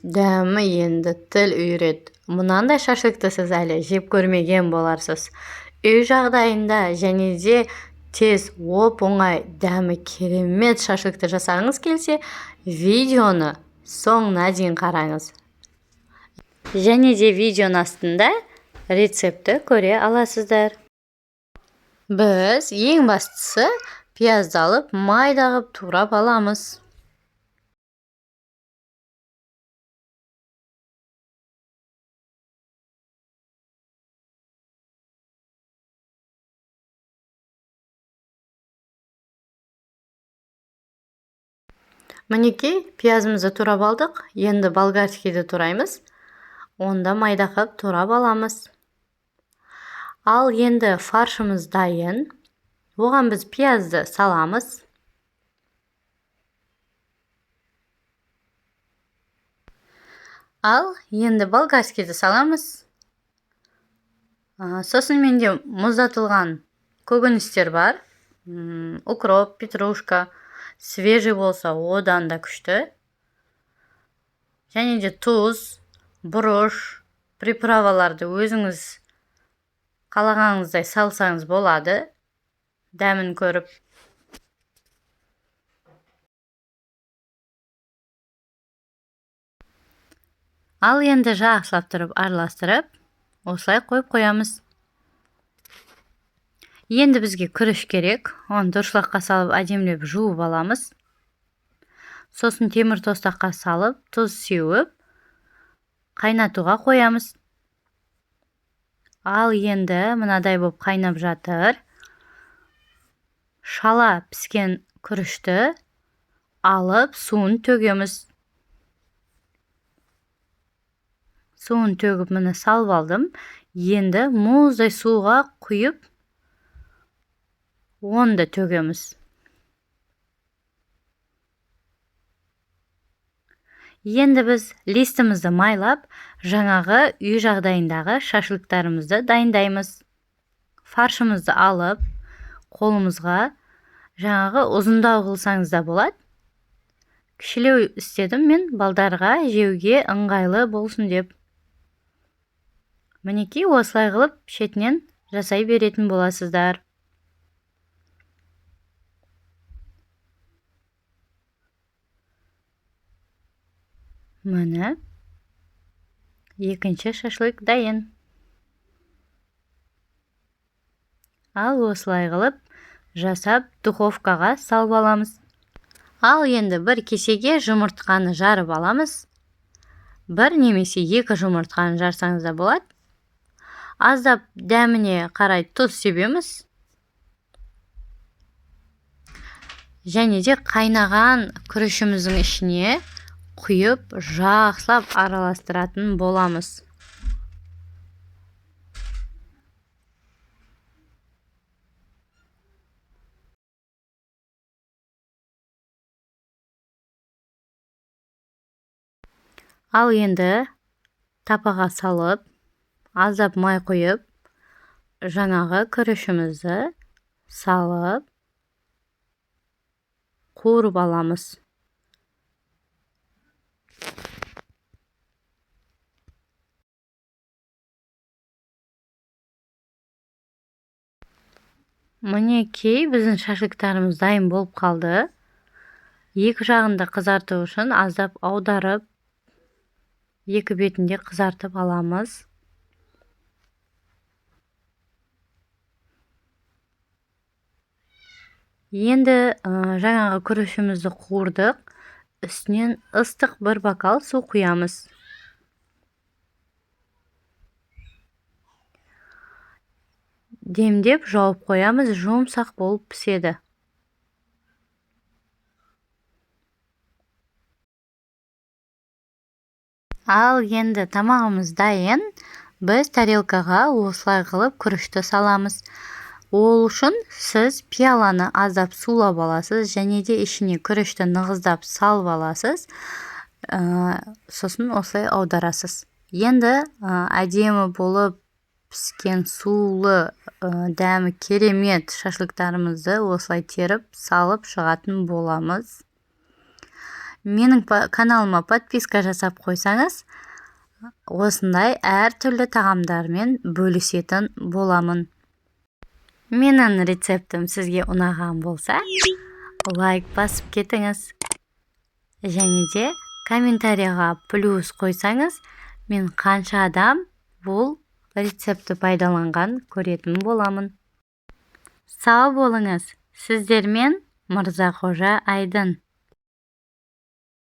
Дәмі енді тіл үйіреді. Мынандай шашлыкты сіз әлі жеп көрмеген боларсыз. Үй жағдайында және де тез, оп-оңай, дәмі керемет шашлыкты жасағыңыз келсе, видеоны соңына дейін қараңыз. Және де видеоның астында рецептті көре аласыздар. Біз ең бастысы пиязды алып, майда қылып турап аламыз. Мінекей, пиязымызды турап алдық. Енді болгарскийді тураймыз. Онда майда қылып турап аламыз. Ал енді фаршымыз дайын. Оған біз пиязды саламыз. Ал енді болгарскийді саламыз. Сосын менде мұздатылған көкөністер бар. Укроп, петрушка, свежий болса одан да күшті. Және де тұз, бұрыш, приправаларды өзіңіз қалағаныңыздай салсаңыз болады, дәмін көріп. Ал енді жақсылап тұрып араластырып, осылай қойып қоямыз. Енді бізге күріш керек. Оны дұршлаққа салып әдемілеп жуып аламыз. Сосын темір тостаққа салып, тұз сеуіп, қайнатуға қоямыз. Ал енді мынадай болып қайнап жатыр. Шала піскен күрішті алып, суын төгеміз. Суын төгіп міне салып алдым. Енді мұздай суға құйып, оны да төгеміз. Енді біз листімізді майлап, жаңағы үй жағдайындағы шашлыктарымызды дайындаймыз. Фаршымызды алып, қолымызға жаңағы ұзындау қылсаңыз да болады. Кішілеу істедім мен, балдарға жеуге ыңғайлы болсын деп. Мінекей осылай қылып шетінен жасай беретін боласыздар. Міне, екінші шашлык дайын. Ал осылай қылып жасап духовкаға салып аламыз. Ал енді бір кесеге жұмыртқаны жарып аламыз. Бір немесе екі жұмыртқаны жарсаңыз да болады. Аздап дәміне қарай тұз себеміз. Және де қайнаған күрішіміздің ішіне құйып, жақсылап араластыратын боламыз. Ал енді тапаға салып, аздап май құйып, жаңағы күрішімізді салып, қуырып аламыз. Мінекей, біздің шашлыктарымыз дайын болып қалды. Екі жағын да қызарту үшін аздап аударып, екі бетінде қызартып аламыз. Енді жаңағы күрішімізді қуырдық. Үстінен ыстық бір бокал су құямыз. Демдеп жауып қоямыз, жұмсақ болып піседі. Ал енді тамағымыз дайын. Біз тарелкаға осылай қылып күрішті саламыз. Ол үшін сіз пиаланы аздап сулап аласыз, және де ішіне күрішті нығыздап салып аласыз. Сосын осылай аударасыз. Енді әдемі болып піскен сулы, дәмі керемет шашлыктарымызды осылай теріп салып шығатын боламыз. Менің каналыма подписка жасап қойсаңыз, осындай әртүрлі тағамдармен бөлісетін боламын. Менің рецептім сізге ұнаған болса, лайк басып кетіңіз және де комментарийға плюс қойсаңыз, мен қанша адам бұл рецептті пайдаланған көретін боламын. Сау болыңыз! Сіздермен Мырзақожа Айдын.